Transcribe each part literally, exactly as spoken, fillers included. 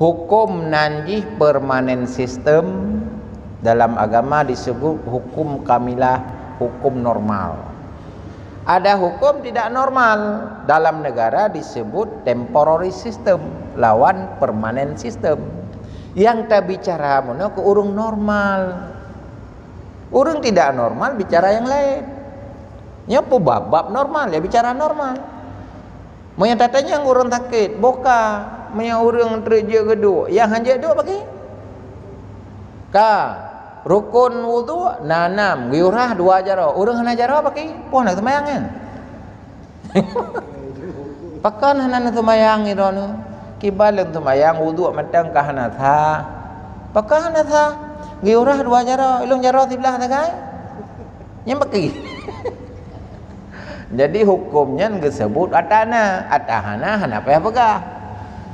Hukum nan jih permanent system, dalam agama disebut hukum kamilah, hukum normal. Ada hukum tidak normal, dalam negara disebut temporary system lawan permanent system. Nyang tabicara meunoe keu ureuëng normal. Ureuëng tidak normal bicara nyang laén. Nyoe peue bab-bab normal, ya bicara normal. Meunyoe tatanyong ureuëng sakét, boka, meunyoe ureuëng treuk jeuet geuduek, nyang hana jeuet duek pakri? Ka, rukon wudhu na nam, geuyue rhah dua jaroe. Ureuëng hana jaroe pakri? Poh na seumayang nyan. Pakon hana neuseumayang droeneuh? Kiban lôn seumayang, wudhu mantong ka hana sah. Pakon hana sah? Geuyue rhah dua jaroe, ilôn jaroe siblah sagai. Nyan pakri? Jadi hukum nyan geuseubut ata na, ata hana, hana payah peugah.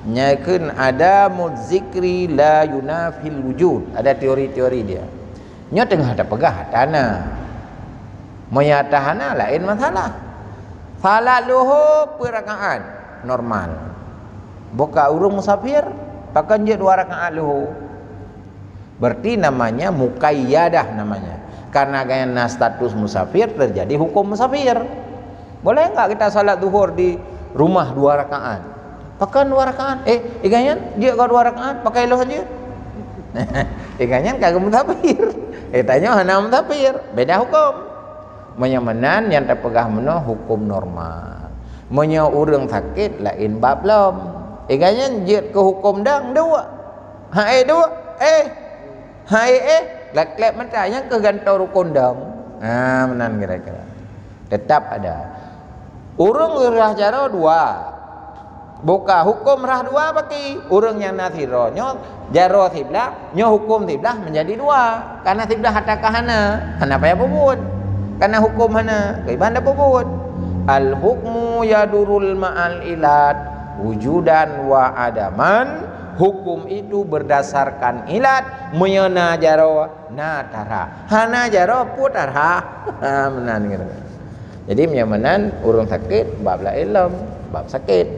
Nyan kheun ada mudzikri la yunafil wujud. Ada teori-teori dia. Nyoe teungoh tapeugah ata na. Meunyoe ata hana laén masalah. Salat luho peuet rakaat normal. Boka ureuëng musafir, pakon jeuet dua rakaat luho. Berarti namanya muqayyadah namanya. Karena gaya na status musafir, terjadi hukum musafir. Boleh enggak kita salat zuhur di rumah dua rakaat? Pakon dua rakaat? Eh, iganyan jeuet keu dua rakaat, pakai loh jeuet. Iganyan ka musafir. Eh, tanyoe hana musafir. Beda hukum. Meunyoe meunan nyang tapeugah meunoe hukum normal. Meunyoe ureuëng sakét laén bab lom. Iganyan jeuet keu hukum dang duek. Ha eh duek. Eh. Hai eh, glak-glak mata, nyang keuh gantoe rukon dong. Ha, meunan kira-kira. Tetap ada. Ureuëng rhah jaroe dua. Boka huköm rhah dua pakri. Ureuëng nyang na sidroe nyoe jaroe siblah, nyoe huköm siblah menjadi dua. Karena siblah ata ka hana, hana payah peubuet. Karena huköm hana, keu iban dah peubuet. Al-hukmu yadurul ma'al ilat wujudan wa adaman. Hukum itu berdasarkan ilat. Meunyoe na jaroe, na tarhah. Hana jaroe, peue tarhah. Ha, meunan gitu. Jadi, meunyoe meunan, ureuëng sakét, bab laén lom, bab sakét.